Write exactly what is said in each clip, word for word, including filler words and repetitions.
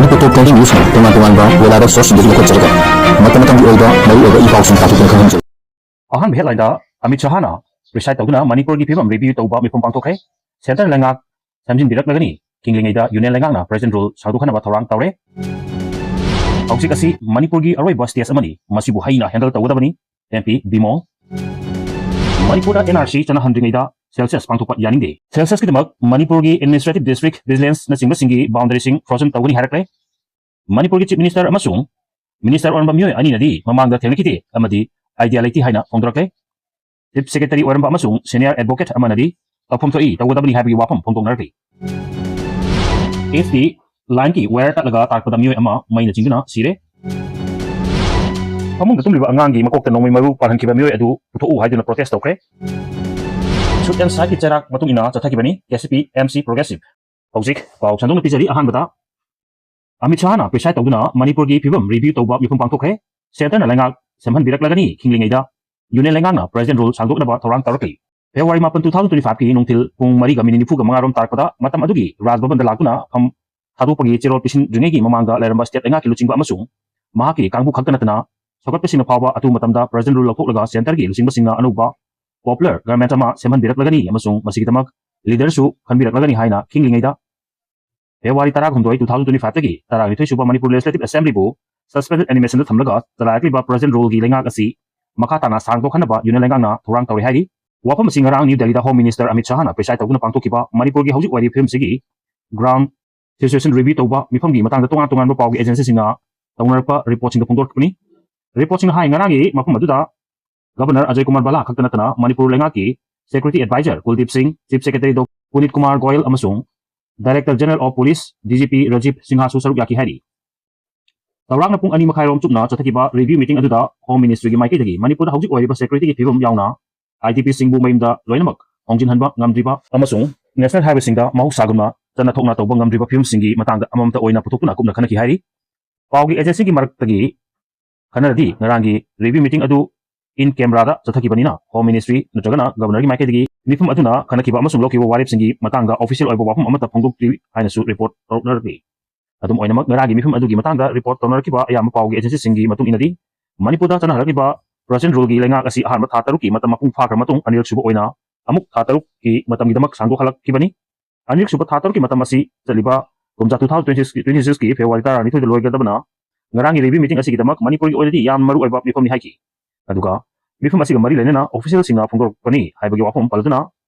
ꯇꯣꯞ ꯇꯣꯞ trending news ꯍꯥꯏꯅ ꯇꯣꯉꯥꯟ ꯇꯣꯉꯥꯟꯕ ꯋꯦꯂꯥꯗ ꯁꯣꯔꯁꯁꯤꯡꯗꯒꯤ ꯂꯧꯈꯠꯆꯔꯒ ꯃꯇꯝ ꯃꯇꯝꯒꯤ ꯑꯣꯏꯕ ꯃꯔꯨꯑꯣꯏꯕ ꯏ ꯄꯥꯎꯁꯤꯡ ꯇꯥꯊꯣꯛꯇꯨꯅ ꯈꯪꯍꯟꯖꯔꯤ꯫ ꯑꯍꯥꯟꯕ ꯍꯦꯗꯂꯥꯏꯟꯗ ꯑꯃꯤꯠ ꯁꯍꯥꯅ ꯄ꯭ꯔꯤꯁꯥꯏꯗ ꯇꯧꯗꯨꯅ ꯃꯅꯤꯄꯨꯔꯒꯤ ꯐꯤꯕꯝ ꯔꯤꯚꯤꯌꯨ ꯇꯧꯕ ꯃꯤꯐꯝ ꯄꯥꯡꯊꯣꯛꯈ꯭ꯔꯦ꯫ ꯁꯦꯟꯇꯔ ꯂꯩꯉꯥꯛ ꯁꯦꯝꯖꯤꯟꯕꯤꯔꯛꯂꯒꯅꯤ, ꯈꯤꯡꯂꯤꯉꯩꯗ ꯌꯨꯅꯤꯌꯟ ꯂꯩꯉꯥꯛꯅ ꯄ꯭ꯔꯦꯖꯤꯗꯦꯟ ꯔꯨꯜ ꯁꯥꯡꯗꯣꯛꯍꯟꯅꯕ ꯊꯧꯔꯥꯡ ꯇꯧꯔꯦ꯫ ꯍꯧꯖꯤꯛ ꯑꯁꯤ ꯃꯅꯤꯄꯨꯔꯒꯤ ꯑꯔꯣꯏꯕ ꯁ꯭ꯇꯦꯖ ꯑꯃꯅꯤ, ꯃꯁꯤꯕꯨ ꯍꯩꯅ ꯍꯦꯟꯗꯜ ꯇꯧꯒꯗꯕꯅꯤ, ꯑꯦꯝ ꯄꯤ ꯕꯤꯃꯣꯜ꯫ ꯃꯅꯤꯄꯨꯔꯗ ꯑꯦꯟ ꯑꯥꯔ ꯁꯤ ꯆꯠꯅꯍꯟꯗ꯭ꯔꯤꯉꯩꯗ ꯁꯦꯟꯁꯁ ꯄꯥꯡꯊꯣꯛꯄ ꯌꯥꯅꯤꯡꯗꯦ꯫ ꯁꯦꯟꯁꯁꯀꯤꯗꯃꯛ ꯃꯅꯤꯄꯨꯔꯒꯤ ꯑꯦꯗꯃꯤꯅꯤꯁꯇ꯭ꯔꯦꯇꯤꯚ ꯗꯤꯁꯇ꯭ꯔꯤꯛ, ꯚꯤꯖꯤꯂꯦꯟꯁꯅꯆꯤꯡꯕꯁꯤꯡꯒꯤ ꯕꯥꯎꯟꯗꯔꯤꯁꯤꯡ ꯐ꯭ꯔꯣꯖꯟ ꯇꯧꯒꯅꯤ ꯍꯥꯏꯔꯛꯂꯦ꯫ ꯃꯅꯤꯄꯨꯔꯒꯤ ꯆꯤꯐ ꯃꯤꯅꯤꯁꯇꯔ ꯑꯃꯁꯨꯡ ꯃꯤꯅꯤꯁꯇꯔ ꯑꯣꯏꯔꯝꯕ ꯃꯤꯑꯣꯏ ꯑꯅꯤꯅꯗꯤ ꯃꯃꯥꯡꯗ ꯊꯦꯡꯅꯈꯤꯗꯦ ꯑꯃꯗꯤ ꯑꯥꯏꯗꯤꯌꯥ ꯂꯩꯇꯦ ꯍꯥꯏꯅ ꯐꯣꯡꯗꯣꯔꯛꯂꯦ꯫ ꯆꯤꯐ ꯁꯦꯀ꯭ꯔꯦꯇꯔꯤ ꯑꯣꯏꯔꯝꯕ ꯑꯃꯁꯨꯡ ꯁꯦꯅꯤꯌꯔ ꯑꯦꯗꯚꯣꯀꯦꯠ ꯑꯃꯅꯗꯤ ꯇꯧꯐꯝ ꯊꯣꯛꯏ, ꯇꯧꯒꯗꯕꯅꯤ ꯍꯥꯏꯕꯒꯤ ꯋꯥꯐꯝ ꯐꯣꯡꯗꯣꯛꯅꯔꯛꯂꯤ꯫ ꯑꯦꯁ ꯇꯤ ꯂꯥꯏꯟꯒꯤ ꯋꯥꯌꯔ ꯇꯠꯂꯒ ꯇꯥꯔꯛꯄꯗ ꯃꯤꯑꯣꯏ ꯑꯃ ꯃꯩꯅ ꯆꯤꯡꯗꯨꯅ ꯁꯤꯔꯦ꯫ ꯐꯃꯨꯡꯗ ꯇꯨꯝꯂꯤꯕ ꯑꯉꯥꯡꯒꯤ ꯃꯀꯣꯛꯇ ꯅꯣꯡꯃꯩ ꯃꯔꯨ ꯄꯥꯜꯍꯟꯈꯤꯕ ꯃꯤꯑꯣꯏ ꯑꯗꯨ ꯄꯨꯊꯣꯛꯎ ꯍꯥꯏꯗꯨꯅ ꯄ꯭ꯔꯣꯇꯦꯁ ꯇꯧꯈ꯭ꯔꯦ꯫ ꯁꯨꯠ ꯑꯦꯟ ꯁꯥꯏꯠꯀꯤ ꯆꯩꯔꯥꯛ ꯃꯇꯨꯡ ꯏꯟꯅ ꯆꯠꯊꯈꯤꯕꯅꯤ K C P M C progressive. ꯍꯧꯖꯤꯛ ꯄꯥꯎ ꯁꯟꯗꯣꯛꯅ ꯄꯤꯖꯔꯤ꯫ ꯑꯍꯥꯟꯕꯗ, ꯑꯃꯤꯠ ꯁꯍꯥꯅ ꯄ꯭ꯔꯤꯁꯥꯏꯗ ꯇꯧꯗꯨꯅ ꯃꯅꯤꯄꯨꯔꯒꯤ ꯐꯤꯕꯝ ꯔꯤꯚꯤꯌꯨ ꯇꯧꯕ ꯃꯤꯐꯝ ꯄꯥꯡꯊꯣꯛꯈ꯭ꯔꯦ꯫ ꯁꯦꯟꯇꯔꯅ ꯂꯩꯉꯥꯛ ꯁꯦꯝꯍꯟꯕꯤꯔꯛꯂꯒꯅꯤ, ꯈꯤꯡꯂꯤꯉꯩꯗ ꯌꯨꯅꯤꯌꯟ ꯂꯩꯉꯥꯛꯅ ꯄ꯭ꯔꯦꯖꯤꯗꯦꯟ ꯔꯨꯜ ꯁꯥꯡꯗꯣꯛꯅꯕ ꯊꯧꯔꯥꯡ ꯇꯧꯔꯛꯂꯤ꯫ ꯐꯦꯕ꯭ꯔꯨꯋꯥꯔꯤ ꯃꯥꯄꯟ, two thousand twenty five ꯀꯤ ꯅꯨꯡꯊꯤꯜ ꯄꯨꯡ ꯃꯔꯤꯒ ꯃꯤꯅꯤꯠ ꯅꯤꯐꯨꯒ ꯃꯉꯥ ꯔꯣꯝ ꯇꯥꯔꯛꯄꯗ ꯃꯇꯝ ꯑꯗꯨꯒꯤ ꯔꯥꯖ ꯚꯕꯟꯗ ꯂꯥꯛꯇꯨꯅ ꯐꯝ ꯊꯥꯗꯣꯛꯄꯒꯤ ꯆꯦꯔꯣꯜ ꯄꯤꯁꯤꯟꯗ꯭ꯔꯤꯉꯩꯒꯤ ꯃꯃꯥꯡꯗ ꯂꯩꯔꯝꯕ ꯁ꯭ꯇꯦꯠ ꯂꯩꯉꯥꯛꯀꯤ ꯂꯨꯆꯤꯡꯕ ꯑꯃꯁꯨꯡ ꯃꯍꯥꯛꯀꯤ ꯀꯥꯡꯕꯨ ꯈꯛꯇ ꯅꯠꯇꯅ ꯁꯧꯒꯠꯄꯁꯤꯡꯅ ꯐꯥꯎꯕ ꯑꯊꯨꯕ ꯃꯇꯝꯗ ꯄ꯭ꯔꯦꯖꯤꯗꯦꯟ ꯔꯨꯜ ꯂꯧꯊꯣꯛꯂꯒ ꯁꯦꯟꯇꯔꯒꯤ ꯂꯨꯆꯤꯡꯕꯁꯤꯡꯅ ꯑꯅꯧꯕ ꯄꯣꯄꯨꯂꯔ ꯒꯚꯔꯟꯃꯦꯟꯠ ꯑꯃ ꯁꯦꯝꯍꯟꯕꯤꯔꯛꯂꯒꯅꯤ ꯑꯃꯁꯨꯡ ꯃꯁꯤꯒꯤꯗꯃꯛ ꯂꯤꯗꯔꯁꯨ ꯈꯟꯕꯤꯔꯛꯂꯒꯅꯤ ꯍꯥꯏꯅ ꯈꯤꯡꯂꯤꯉꯩꯗ, ꯐꯦꯕ꯭ꯔꯨꯋꯥꯔꯤ ꯇꯔꯥꯍꯨꯝꯗꯣꯏ, two thousand twenty five ꯇꯒꯤ ꯇꯔꯥꯅꯤꯊꯣꯏ ꯁꯨꯕ ꯃꯅꯤꯄꯨꯔ ꯂꯦꯖꯤꯁꯂꯦꯇꯤꯚ ꯑꯦꯁꯦꯝꯕ꯭ꯂꯤꯕꯨ ꯁꯁꯄꯦꯟꯗꯦꯗ ꯑꯦꯅꯤꯃꯦꯁꯟꯗ ꯊꯝꯂꯒ ꯆꯂꯥꯏꯔꯛꯂꯤꯕ ꯄ꯭ꯔꯦꯖꯤꯗꯦꯟ ꯔꯨꯜꯒꯤ ꯂꯩꯉꯥꯛ ꯑꯁꯤ ꯃꯈꯥ ꯇꯥꯅ ꯁꯥꯡꯗꯣꯛꯍꯟꯅꯕ ꯌꯨꯅꯤꯌꯟ ꯂꯩꯉꯥꯛꯅ ꯊꯧꯔꯥꯡ ꯇꯧꯔꯤ ꯍꯥꯏꯔꯤ꯫ ꯋꯥꯐꯝ ꯑꯁꯤ ꯉꯔꯥꯡ ꯅ꯭ꯌꯨ ꯗꯦꯜꯂꯤꯗ ꯍꯣꯝ ꯃꯤꯅꯤꯁꯇꯔ ꯑꯃꯤꯠ ꯁꯍꯥꯅ ꯄ꯭ꯔꯤꯁꯥꯏꯗ ꯇꯧꯗꯨꯅ ꯄꯥꯡꯊꯣꯛꯈꯤꯕ ꯃꯅꯤꯄꯨꯔꯒꯤ ꯍꯧꯖꯤꯛ ꯑꯣꯏꯔꯤꯕ ꯐꯤꯕꯝꯁꯤꯒꯤ ꯒ꯭ꯔꯥꯎꯟ ꯁꯤꯆꯨꯋꯦꯁꯟ ꯔꯤꯚꯤꯌꯨ ꯇꯧꯕ ꯃꯤꯐꯝꯒꯤ ꯃꯇꯥꯡꯗ ꯇꯣꯉꯥꯟ ꯇꯣꯉꯥꯟꯕ ꯄꯥꯎꯒꯤ ꯑꯦꯖꯦꯟꯁꯤꯁꯤꯡꯅ ꯇꯧꯅꯔꯛꯄ ꯔꯤꯄꯣꯔꯠꯁꯤꯡꯗ ꯐꯣꯡꯗꯣꯔꯛꯄꯅꯤ꯫ ꯔꯤꯄꯣꯔꯠꯁꯤꯡꯅ ꯍꯥꯏ, ꯉꯔꯥꯡꯒꯤ ꯃꯐꯝ ꯑꯗꯨꯗ ꯒꯕꯔꯅꯔ ꯑꯖꯌ ꯀꯨꯃꯥꯔ ꯚꯜꯂꯥ ꯈꯛꯇ ꯅꯠꯇꯅ ꯃꯅꯤꯄꯨꯔ ꯂꯩꯉꯥꯛꯀꯤ ꯁꯦꯀ꯭ꯌꯨꯔꯤꯇꯤ ꯑꯦꯗꯚꯥꯏꯖꯔ ꯀꯨꯜꯗꯤꯞ ꯁꯤꯡ, ꯆꯤꯐ ꯁꯦꯀ꯭ꯔꯦꯇꯔꯤ ꯗꯣ ꯄꯨꯅꯤꯠ ꯀꯨꯃꯥꯔ ꯒꯣꯌꯜ ꯑꯃꯁꯨꯡ director general of police, D G P, Rajiv ꯁꯤꯡꯍꯁꯨ ꯁꯔꯨꯛ ꯌꯥꯈꯤ ꯍꯥꯏꯔꯤ꯫ ꯆꯥꯎꯔꯥꯛꯅ ꯄꯨꯡ ꯑꯅꯤ ꯃꯈꯥꯏꯔꯣꯝ ꯆꯨꯞꯅ ꯆꯠꯊꯈꯤꯕ ꯔꯤꯚꯤꯌꯨ ꯃꯤꯇꯤꯡ ꯑꯗꯨꯗ ꯍꯣꯝ ꯃꯤꯅꯤꯁꯇ꯭ꯔꯤꯒꯤ ꯃꯥꯏꯀꯩꯗꯒꯤ ꯃꯅꯤꯄꯨꯔꯗ ꯍꯧꯖꯤꯛ ꯑꯣꯏꯔꯤꯕ ꯁꯦꯀ꯭ꯌꯨꯔꯤꯇꯤꯒꯤ ꯐꯤꯕꯝ ꯌꯥꯎꯅ ꯑꯥꯏ ꯗꯤ ꯄꯤꯁꯤꯡꯕꯨ ꯃꯌꯨꯝꯗ ꯂꯣꯏꯅꯃꯛ ꯍꯣꯡꯖꯤꯟꯍꯟꯕ ꯉꯝꯗ꯭ꯔꯤꯕ ꯑꯃꯁꯨꯡ ꯅꯦꯁꯅꯦꯜ ꯍꯥꯏꯋꯦꯁꯤꯡꯗ ꯃꯍꯧꯁꯥꯒꯨꯝꯅ ꯆꯠꯅ ꯊꯣꯛꯅ ꯇꯧꯕ ꯉꯝꯗ꯭ꯔꯤꯕ ꯐꯤꯕꯝꯁꯤꯡꯒꯤ ꯃꯇꯥꯡꯗ ꯑꯃꯃꯝꯇ ꯑꯣꯏꯅ ꯄꯨꯊꯣꯛꯇꯨꯅ ꯀꯨꯞꯅ ꯈꯟꯅꯈꯤ ꯍꯥꯏꯔꯤ꯫ ꯄꯥꯎꯒꯤ ꯑꯦꯖꯦꯟꯁꯤꯒꯤ ꯃꯔꯛꯇꯒꯤ ꯈꯟꯅꯔꯗꯤ, ꯉꯔꯥꯡꯒꯤ ꯔꯤꯚꯤꯌꯨ ꯃꯤꯇꯤꯡ ꯑꯗꯨ ꯏꯟ ꯀꯦꯃꯦꯔꯥꯗ ꯆꯠꯊꯈꯤꯕꯅꯤꯅ ꯍꯣꯝ ꯃꯤꯅꯤꯁꯇ꯭ꯔꯤ ꯅꯠꯇ꯭ꯔꯒꯅ ꯒꯕꯔꯅꯔꯒꯤ ꯃꯥꯏꯀꯩꯗꯒꯤ ꯃꯤꯐꯝ ꯑꯗꯨꯅ ꯈꯟꯅꯈꯤꯕ ꯑꯃꯁꯨꯡ ꯂꯧꯈꯤꯕ ꯋꯥꯔꯦꯞꯁꯤꯡꯒꯤ ꯃꯇꯥꯡꯗ ꯑꯣꯐꯤꯁꯤꯌꯦꯜ ꯑꯣꯏꯕ ꯋꯥꯐꯝ ꯑꯃꯠꯇ ꯐꯣꯡꯗꯣꯛꯇ꯭ꯔꯤ ꯍꯥꯏꯅꯁꯨ ꯔꯤꯄꯣꯔꯠ ꯇꯧꯔꯛꯅꯔꯛꯂꯤ꯫ ꯑꯗꯨꯝ ꯑꯣꯏꯅꯃꯛ, ꯉꯔꯥꯡꯒꯤ ꯃꯤꯐꯝ ꯑꯗꯨꯒꯤ ꯃꯇꯥꯡꯗ ꯔꯤꯄꯣꯔꯠ ꯇꯧꯅꯔꯛꯈꯤꯕ ꯑꯌꯥꯝꯕ ꯄꯥꯎꯒꯤ ꯑꯦꯖꯦꯟꯁꯤꯁꯤꯡꯒꯤ ꯃꯇꯨꯡ ꯏꯟꯅꯗꯤ, ꯃꯅꯤꯄꯨꯔꯗ ꯆꯠꯅꯍꯜꯂꯛꯂꯤꯕ Prussian ruleꯒꯤ ꯂꯩꯉꯥꯛ ꯑꯁꯤ ꯑꯍꯥꯟꯕ ꯊꯥ ꯇꯔꯨꯛꯀꯤ ꯃꯇꯝ ꯃꯄꯨꯡ ꯐꯥꯈ꯭ꯔ ꯃꯇꯨꯡ ꯑꯅꯤꯔꯛ ꯁꯨꯕ ꯑꯣꯏꯅ ꯑꯃꯨꯛ ꯊꯥ ꯇꯔꯨꯛꯀꯤ ꯃꯇꯝꯒꯤꯗꯃꯛ ꯁꯥꯡꯗꯣꯛꯍꯜꯂꯛꯈꯤꯕꯅꯤ꯫ ꯑꯅꯤꯔꯛ ꯁꯨꯕ ꯊꯥ ꯇꯔꯨꯛꯀꯤ ꯃꯇꯝ ꯑꯁꯤ ꯆꯠꯂꯤꯕ ꯀꯨꯝꯖꯥ two thousand twenty-six ꯀꯤ February ꯇꯔꯥꯅꯤꯊꯣꯏꯗ ꯂꯣꯏꯒꯗꯕꯅ ꯉꯔꯥꯡꯒꯤ review meeting ꯑꯁꯤꯒꯤꯗꯃꯛ ꯃꯅꯤꯄꯨꯔꯒꯤ ꯑꯣꯏꯅꯗꯤ ꯌꯥꯝꯅ ꯃꯔꯨ ꯑꯣꯏꯕ ꯃꯤꯐꯝꯅꯤ ꯍꯥꯏꯈꯤ꯫ ꯑꯗꯨꯒ ꯃꯤꯐꯝ ꯑꯁꯤꯒ ꯃꯔꯤ ꯂꯩꯅꯅ officialꯁꯤꯡꯅ ꯐꯣꯡꯗꯣꯔꯛꯄꯅꯤ ꯍꯥꯏꯕꯒꯤ ꯋꯥꯐꯝ ꯄꯜꯂꯗꯨꯅ,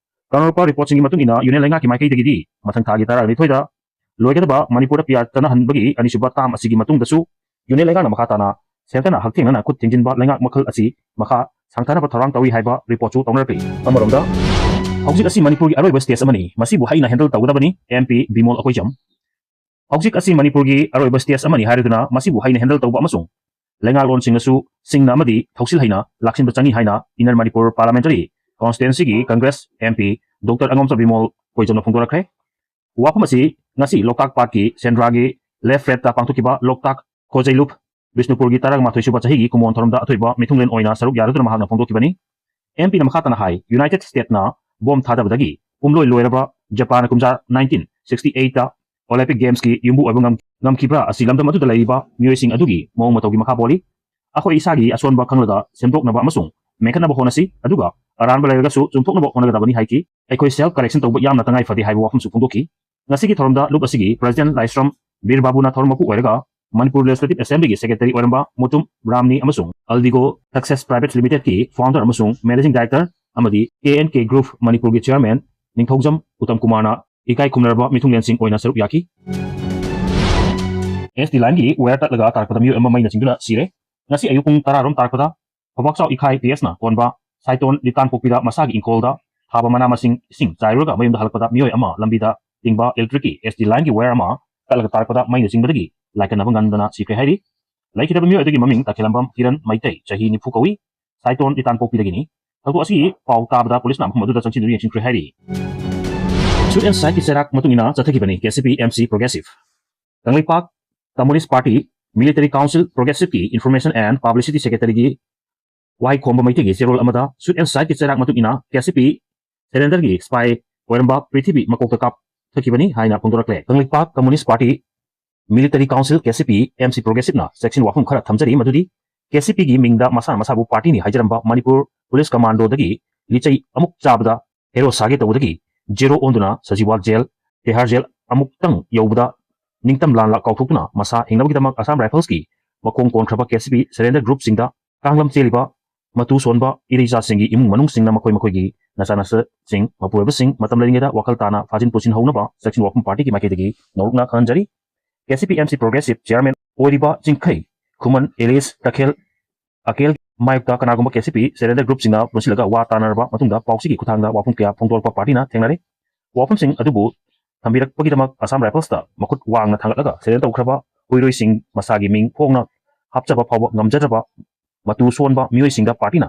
ꯀꯪꯂꯩꯄꯥꯛ reportꯁꯤꯡꯒꯤ ꯃꯇꯨꯡ ꯏꯟꯅ Union ꯂꯩꯉꯥꯛꯀꯤ ꯃꯥꯏꯀꯩꯗꯒꯤꯗꯤ ꯃꯊꯪ ꯊꯥꯒꯤ ꯇꯔꯥꯅꯤꯊꯣꯏꯗ ꯂꯣꯏꯒꯗꯕ ꯃꯅꯤꯄꯨꯔꯗ PR ꯆꯠꯅꯍꯟꯕꯒꯤ ꯑꯅꯤꯁꯨꯕ term ꯑꯁꯤꯒꯤ ꯃꯇꯨꯡꯗꯁꯨ Union ꯂꯩꯉꯥꯛꯅ ꯃꯈꯥ ꯇꯥꯅ centreꯅ ꯍꯛꯊꯦꯡꯅꯅ ꯈꯨꯠ ꯊꯤꯡꯖꯤꯟꯕ ꯂꯩꯉꯥꯛ ꯃꯈꯜ ꯑꯁꯤ ꯃꯈꯥ ꯁꯥꯡꯊꯅꯕ ꯊꯧꯔꯥꯡ ꯇꯧꯔꯤ ꯍꯥꯏꯕ reportꯁꯨ ꯇꯧꯅꯔꯛꯂꯤ꯫ ꯑꯃꯔꯣꯝꯗ, ꯍꯧꯖꯤꯛ ꯑꯁꯤ ꯃꯅꯤꯄꯨꯔꯒꯤ ꯑꯔꯣꯏꯕ stage ꯑꯃꯅꯤ, ꯃꯁꯤꯕꯨ ꯍꯩꯅ handle ꯇꯧꯒꯗꯕꯅꯤ, MP ꯕꯤꯃꯣꯜ ꯑꯩꯈꯣꯏꯖꯝ꯫ ꯍꯧꯖꯤꯛ ꯑꯁꯤ ꯃꯅꯤꯄꯨꯔꯒꯤ ꯑꯔꯣꯏꯕ stage ꯑꯃꯅꯤ ꯍꯥꯏꯔꯗꯨꯅ ꯃꯁꯤꯕꯨ ꯍꯩꯅ handle ꯇꯧꯕ ꯑꯃꯁꯨꯡ ꯂꯩꯉꯥꯛꯂꯣꯟꯁꯤꯡꯅꯁꯨ ꯁꯤꯡꯅ ꯑꯃꯗꯤ ꯊꯧꯁꯤꯜ ꯍꯩꯅ ꯂꯥꯛꯁꯤꯟꯕ ꯆꯪꯏ ꯍꯥꯏꯅ Inner Manipur Parliamentary Constituencyꯒꯤ Congress MP Doctor ꯑꯉꯝꯆꯥ Bimol ꯀꯣꯏꯖꯝꯅ ꯐꯣꯡꯗꯣꯔꯛꯈ꯭ꯔꯦ꯫ ꯋꯥꯐꯝ ꯑꯁꯤ ꯉꯁꯤ ꯂꯣꯛꯇꯥꯛ ꯄꯥꯠꯀꯤ ꯁꯦꯟꯗ꯭ꯔꯥꯒꯤ left frontꯇ ꯄꯥꯡꯊꯣꯛꯈꯤꯕ ꯂꯣꯛꯇꯥꯛ ꯈꯣꯖꯩꯂꯨꯞ ꯕꯤꯁꯅꯨꯄꯨꯔꯒꯤ ꯇꯔꯥꯃꯥꯊꯣꯏ ꯁꯨꯕ ꯆꯍꯤꯒꯤ ꯀꯨꯃꯣꯟ ꯊꯧꯔꯝꯗ ꯑꯊꯣꯏꯕ ꯃꯤꯊꯨꯡꯂꯦꯟ ꯑꯣꯏꯅ ꯁꯔꯨꯛ ꯌꯥꯔꯗꯨꯅ ꯃꯍꯥꯛꯅ ꯐꯣꯡꯗꯣꯛꯈꯤꯕꯅꯤ꯫ MPꯅ ꯃꯈꯥ ꯇꯥꯅ ꯍꯥꯏ, United Statesꯅ bomb ꯊꯥꯗꯕꯗꯒꯤ ꯄꯨꯝꯂꯣꯏ ꯂꯣꯏꯔꯕ ꯖꯄꯥꯟꯅ ꯀꯨꯝꯖꯥ nineteen sixty eightꯇ Olympic Gamesꯀꯤ ꯌꯨꯝꯕꯨ ꯑꯣꯏꯕ ꯉꯝ-, ꯉꯝꯈꯤꯕ꯭ꯔꯥ ꯑꯁꯤ ꯂꯝꯗꯝ ꯑꯗꯨꯗ ꯂꯩꯔꯤꯕ ꯃꯤꯑꯣꯏꯁꯤꯡ ꯑꯗꯨꯒꯤ ꯃꯑꯣꯡ ꯃꯇꯧꯒꯤ ꯃꯈꯥ ꯄꯣꯜꯂꯤ꯫ ꯑꯩꯈꯣꯏ ꯏꯁꯥꯒꯤ ꯑꯁꯣꯟꯕ ꯈꯪꯂꯒ ꯁꯦꯝꯗꯣꯛꯅꯕ ꯑꯃꯁꯨꯡ ꯃꯦꯟꯈꯠꯅꯕ ꯍꯣꯠꯅꯁꯤ, ꯑꯗꯨꯒ ꯑꯔꯥꯟꯕ ꯂꯩꯔꯒꯁꯨ ꯆꯨꯝꯊꯣꯛꯅꯕ ꯍꯣꯠꯅꯒꯗꯕꯅꯤ ꯍꯥꯏꯈꯤ꯫ ꯑꯩꯈꯣꯏ self correction ꯇꯧꯕ ꯌꯥꯝꯅ ꯇꯉꯥꯏ ꯐꯗꯦ ꯍꯥꯏꯕ ꯋꯥꯐꯝꯁꯨ ꯐꯣꯡꯗꯣꯛꯈꯤ꯫ ꯉꯁꯤꯒꯤ ꯊꯧꯔꯝꯗ ꯂꯨꯞ ꯑꯁꯤꯒꯤ President ꯂꯥꯏꯁ꯭ꯔꯝ ꯕꯤꯔ ꯕꯥꯕꯨꯅ ꯊꯧꯔꯝ ꯃꯄꯨ ꯑꯣꯏꯔꯒ, Manipur Legislative Assemblyꯒꯤ Secretary ꯑꯣꯏꯔꯝꯕ ꯃꯨꯇꯨꯝ ꯔꯥꯝꯅꯤ ꯑꯃꯁꯨꯡ Aldigo Success Private Limitedꯀꯤ founder ꯑꯃꯁꯨꯡ Managing Director ꯑꯃꯗꯤ K N K Group ꯃꯅꯤꯄꯨꯔꯒꯤ chairman ꯅꯤꯡꯊꯧꯖꯝ ꯎꯇꯝ ꯀꯨꯃꯥꯔꯅ ꯏꯀꯥꯏ ꯈꯨꯝꯅꯔꯕ ꯃꯤꯊꯨꯡꯂꯦꯟꯁꯤꯡ ꯑꯣꯏꯅ ꯁꯔꯨꯛ ꯌꯥꯈꯤ꯫ S T lineꯒꯤ wire ꯇꯠꯂꯒ ꯇꯥꯔꯛꯄꯗ ꯃꯤꯑꯣꯏ ꯑꯃ ꯃꯩꯅ ꯆꯤꯡꯗꯨꯅ ꯁꯤꯔꯦ꯫ ꯉꯁꯤ ꯑꯌꯨꯛ ꯄꯨꯡ ꯇꯔꯥ ꯔꯣꯝ ꯇꯥꯔꯛꯄꯗ ꯐꯧꯕꯥꯛꯆꯥꯎ ꯏꯈꯥꯏ P Sꯅ ꯀꯣꯟꯕ ꯁꯥꯏꯇꯣꯟ ꯂꯤꯇꯥꯟꯄꯣꯛꯄꯤꯗ ꯃꯁꯥꯒꯤ ꯏꯪꯈꯣꯜꯗ ꯊꯥꯕ ꯃꯅꯥ ꯃꯁꯤꯡ ꯏꯁꯤꯡ ꯆꯥꯏꯔꯨꯔꯒ ꯃꯌꯨꯝꯗ ꯍꯜꯂꯛꯄꯗ ꯃꯤꯑꯣꯏ ꯑꯃ ꯂꯝꯕꯤꯗ ꯇꯤꯡꯕ electricꯀꯤ S T lineꯒꯤ wire ꯑꯃ ꯇꯠꯂꯒ ꯇꯥꯔꯛꯄꯗ ꯃꯩꯅ ꯆꯤꯡꯕꯗꯒꯤ ꯂꯥꯏꯀꯠꯅꯕ ꯉꯝꯗꯅ ꯁꯤꯈ꯭ꯔꯦ ꯍꯥꯏꯔꯤ꯫ ꯂꯩꯈꯤꯗꯕ ꯃꯤꯑꯣꯏ ꯑꯗꯨꯒꯤ ꯃꯃꯤꯡ ꯇꯈꯦꯂꯝꯕꯝ ꯀꯤꯔꯟ ꯃꯩꯇꯩ, ꯆꯍꯤ ꯅꯤꯐꯨ ꯀꯧꯏ꯫ ꯁꯥꯏꯇꯣꯟ ꯂꯤꯇꯥꯟꯄꯣꯛꯄꯤꯗꯒꯤꯅꯤ꯫ ꯊꯧꯗꯣꯛ ꯑꯁꯤꯒꯤ ꯄꯥꯎ ꯇꯥꯕꯗ ꯄꯨꯂꯤꯁꯅ ꯃꯐꯝ ꯑꯗꯨꯗ ꯆꯪꯁꯤꯟꯗꯨꯅ ꯌꯦꯡꯁꯤꯟꯈ꯭ꯔꯦ ꯍꯥꯏꯔꯤ꯫ Suit and Sightꯀꯤ ꯆꯩꯔꯥꯛ ꯃꯇꯨꯡ ꯏꯟꯅ ꯆꯠꯊꯈꯤꯕꯅꯤ KCP MC Progressive꯫ Kangleipak Communist Party Military Council Progressiveꯀꯤ Information and Publicity Secretaryꯒꯤ ꯋꯥꯍꯩ ꯈꯣꯝꯕ ꯃꯩꯇꯩꯒꯤ ꯆꯦꯔꯣꯜ ꯑꯃꯗ Suit and Sightꯀꯤ ꯆꯩꯔꯥꯛ ꯃꯇꯨꯡ ꯏꯟꯅ KCP surrenderꯒꯤ spy ꯑꯣꯏꯔꯝꯕ ꯄ꯭ꯔꯤꯊꯤꯕꯤ ꯃꯀꯣꯛꯇ ꯀꯥꯞꯊꯈꯤꯕꯅꯤ ꯍꯥꯏꯅ ꯐꯣꯡꯗꯣꯔꯛꯂꯦ꯫ Kangleipak Communist Party Military Council, KCP, MC Progressive ꯅ section ꯋꯥꯐꯝ ꯈꯔ ꯊꯝꯖꯔꯤ, ꯃꯗꯨꯗꯤ KCP ꯒꯤ ꯃꯤꯡꯗ ꯃꯁꯥꯅ ꯃꯁꯥꯕꯨ party ꯅꯤ ꯍꯥꯏꯖꯔꯝꯕ ꯃꯅꯤꯄꯨꯔ Police Commando ꯗꯒꯤ ꯂꯤꯆꯩ ꯑꯃꯨꯛ ꯆꯥꯕꯗ hero ꯁꯥꯒꯦ ꯇꯧꯕꯗꯒꯤ zero ꯑꯣꯟꯗꯨꯅ ꯁꯖꯤꯋꯥꯜ ꯖꯦꯜ, ꯇꯦꯍꯥꯔ ꯖꯦꯜ ꯑꯃꯨꯛꯇꯪ ꯌꯧꯕꯗ ꯅꯤꯡꯇꯝ ꯂꯥꯟꯂ ꯀꯥꯎꯊꯣꯛꯇꯨꯅ ꯃꯁꯥ ꯍꯤꯡꯅꯕꯒꯤꯗꯃꯛ Assam Rifles ꯀꯤ ꯃꯈꯣꯡ ꯀꯣꯟꯈ꯭ꯔꯕ KCP surrender group ꯁꯤꯡꯗ ꯀꯥꯡꯂꯝ ꯆꯦꯜꯂꯤꯕ ꯃꯇꯨ ꯁꯣꯟꯕ ꯏꯔꯩꯆꯥꯁꯤꯡꯒꯤ ꯏꯃꯨꯡ ꯃꯅꯨꯡꯁꯤꯡꯅ ꯃꯈꯣꯏ ꯃꯈꯣꯏꯒꯤ ꯅꯆꯥꯅꯁꯨꯁꯤꯡ, ꯃꯄꯨꯔꯣꯏꯕꯁꯤꯡ ꯃꯇꯝ ꯂꯩꯔꯤꯉꯩꯗ ꯋꯥꯈꯜ ꯇꯥꯅ ꯐꯥꯖꯤꯟ ꯄꯨꯁꯤꯟꯍꯧꯅꯕ section ꯋꯥꯐꯝ party ꯒꯤ ꯃꯥꯏꯀꯩꯗꯒꯤ ꯅꯧꯔꯛꯅ ꯈꯪꯍꯟꯖꯔꯤ꯫ KCP MC Progressive Chairman ꯑꯣꯏꯔꯤꯕ ꯆꯤꯡꯈꯩ ꯈꯨꯃꯟ ꯑꯦꯂꯤꯁ ꯇꯈꯦꯜ ꯑꯀꯦꯜ ꯃꯥꯌꯣꯛꯇ ꯀꯅꯥꯒꯨꯝꯕ KCP surrender group ꯁꯤꯡꯅ ꯄꯨꯟꯁꯤꯜꯂꯒ ꯋꯥ ꯇꯥꯅꯔꯕ ꯃꯇꯨꯡꯗ ꯄꯥꯎꯆꯦꯒꯤ ꯈꯨꯠꯊꯥꯡꯗ ꯋꯥꯐꯝ ꯀꯌꯥ ꯐꯣꯡꯗꯣꯔꯛꯄ party ꯅ ꯊꯦꯡꯅꯔꯦ꯫ ꯋꯥꯐꯝꯁꯤꯡ ꯑꯗꯨꯕꯨ ꯊꯝꯕꯤꯔꯛꯄꯒꯤꯗꯃꯛ Assam Rifles ꯇ ꯃꯈꯨꯠ ꯋꯥꯡꯅ ꯊꯥꯡꯒꯠꯂꯒ surrender ꯇꯧꯈ꯭ꯔꯕ ꯍꯨꯏꯔꯣꯏꯁꯤꯡ, ꯃꯁꯥꯒꯤ ꯃꯤꯡ ꯐꯣꯡꯅ ꯍꯥꯞꯆꯕ ꯐꯥꯎꯕ ꯉꯝꯖꯗ꯭ꯔꯕ ꯃꯇꯨ ꯁꯣꯟꯕ ꯃꯤꯑꯣꯏꯁꯤꯡꯗ party ꯅ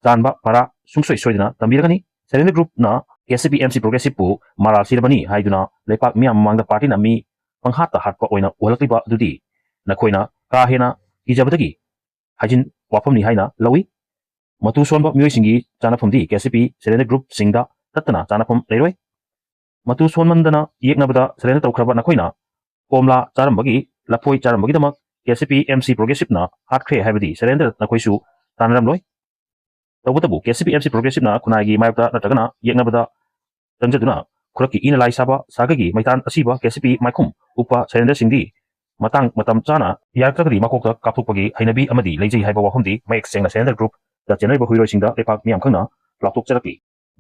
ꯆꯥꯟꯕ ꯄꯔꯥ ꯁꯨꯡꯁꯣꯏ ꯁꯣꯏꯗꯅ ꯇꯝꯕꯤꯔꯒꯅꯤ꯫ Surrender group ꯅ KCP MC Progressive ꯄꯨ ꯃꯔꯥꯜ ꯁꯤꯔꯕꯅꯤ ꯍꯥꯏꯗꯨꯅ ꯂꯩꯄꯥꯛ ꯃꯤꯌꯥꯝ ꯃꯃꯥꯡꯗ party ꯅ ꯃꯤ ꯄꯪꯍꯥꯠꯇ ꯍꯥꯠꯄ ꯑꯣꯏꯅ ꯎꯍꯜꯂꯛꯂꯤꯕ ꯑꯗꯨꯗꯤ ꯅꯈꯣꯏꯅ ꯀꯥ ꯍꯦꯟꯅ ꯀꯤꯖꯕꯗꯒꯤ ꯍꯥꯏꯖꯤꯟ ꯋꯥꯐꯝꯅꯤ ꯍꯥꯏꯅ ꯂꯧꯏ꯫ ꯃꯇꯨ ꯁꯣꯟꯕ ꯃꯤꯑꯣꯏꯁꯤꯡꯒꯤ ꯆꯥꯅꯐꯝꯗꯤ KCP surrender group ꯁꯤꯡꯗ ꯅꯠꯇꯅ ꯆꯥꯅꯐꯝ ꯂꯩꯔꯣꯏ꯫ ꯃꯇꯨ ꯁꯣꯟꯃꯟꯗꯅ ꯌꯦꯛꯅꯕꯗ surrender ꯇꯧꯈ꯭ꯔꯕ ꯅꯈꯣꯏꯅ ꯀꯣꯝꯂꯥ ꯆꯥꯔꯝꯕꯒꯤ, ꯂꯐꯣꯏ ꯆꯥꯔꯝꯕꯒꯤꯗꯃꯛ KCP MC Progressive ꯅ ꯍꯥꯠꯈ꯭ꯔꯦ ꯍꯥꯏꯕꯗꯤ surrender ꯅꯈꯣꯏꯁꯨ ꯇꯥꯟꯅꯔꯝꯂꯣꯏ꯫ ꯇꯧꯕꯇꯕꯨ KCP MC Progressive ꯅ ꯈꯨꯟꯅꯥꯏꯒꯤ ꯃꯥꯌꯣꯛꯇ ꯅꯠꯇ꯭ꯔꯒꯅ ꯌꯦꯛꯅꯕꯗ ꯆꯪꯖꯗꯨꯅ ꯈꯨꯔꯛꯀꯤ ꯏꯅ ꯂꯥꯏ ꯁꯥꯕ ꯁꯥꯒꯩꯒꯤ ꯃꯩꯇꯥꯟ ꯑꯁꯤꯕ KCP ꯃꯥꯏꯈꯨꯝ ꯎꯞꯄ surrender ꯁꯤꯡꯗꯤ ꯃꯇꯥꯡ ꯃꯇꯝ ꯆꯥꯅ ꯌꯥꯔꯛꯇ꯭ꯔꯒꯗꯤ ꯃꯀꯣꯛꯇ ꯀꯥꯞꯊꯣꯛꯄꯒꯤ ꯍꯩꯅꯕꯤ ꯑꯃꯗꯤ ꯂꯩꯖꯩ ꯍꯥꯏꯕ ꯋꯥꯐꯝꯗꯤ ꯃꯌꯦꯛ ꯁꯦꯡꯅ surrender group ꯇ ꯆꯦꯟꯅꯔꯤꯕ ꯍꯨꯏꯔꯣꯏꯁꯤꯡꯗ ꯂꯩꯄꯥꯛ ꯃꯤꯌꯥꯝ ꯈꯪꯅ ꯂꯥꯎꯊꯣꯛꯆꯔꯛꯂꯤ꯫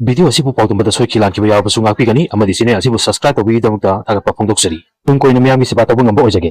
Video ꯑꯁꯤꯕꯨ ꯄꯥꯎꯗꯝꯕꯗ ꯁꯣꯏꯈꯤ ꯂꯥꯟꯈꯤꯕ ꯌꯥꯎꯔꯕꯁꯨ ꯉꯥꯛꯄꯤꯒꯅꯤ ꯑꯃꯗꯤ channel ꯑꯁꯤꯕꯨ subscribe ꯇꯧꯕꯤꯕꯒꯤꯗꯃꯛꯇ ꯊꯥꯒꯠꯄ ꯐꯣꯡꯗꯣꯛꯆꯔꯤ꯫ ꯇꯨꯡ ꯀꯣꯏꯅ ꯃꯤꯌꯥꯝꯒꯤ ꯁꯦꯕꯥ ꯇꯧꯕ ꯉꯝꯕ ꯑꯣꯏꯖꯒꯦ꯫